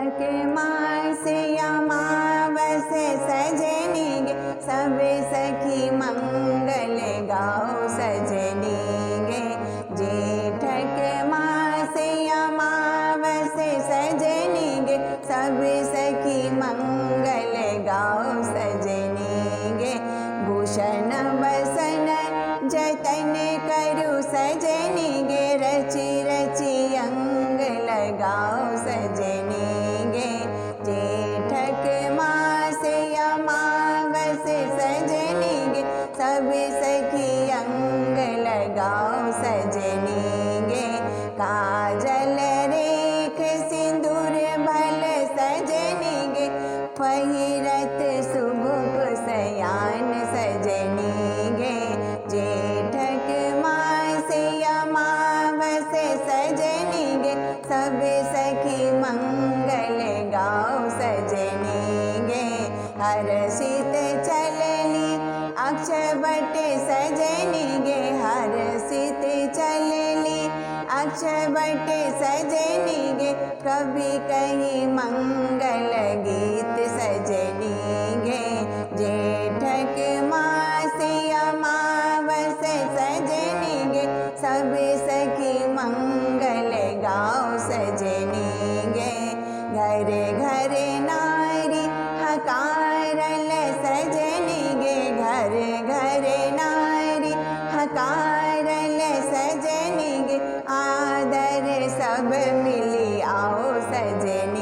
जेठक मास अमावस सजनी गे, सब सखी मंगल गाओ सजनी गे। जेठक मास अमावस सजनी गे, सब सखी मंगल गाओ सजनी गे। भूषण बसन जतन करु सजनी गे, रचि रचि अंग लगाओ सजनी गे। जेठक मास अमावस सजनी गे, सब सखी अंग लगाओ सजनी गे। काजल रेख सिंदूर भल सजनी गे, पहिरत शुभ सयान सजनी गे। जेठक मास अमावस सजनी गे, सब सखी मंगल गाओ सजनी गे। हर्षित चलनी अक्षय बट सजनी गे, हर्षित चलनी अक्षय बट सजनी गे। कभी कहीं मंगल गीत सजनी गे। जेठक मास अमावस सजनी गे, सब सखी मंगल गाओ सजनी गे। घर घर नारी हकारल सजनी गे, घर घर नारी हकारल सजनी गे। आदर सब मिली आओ सजनी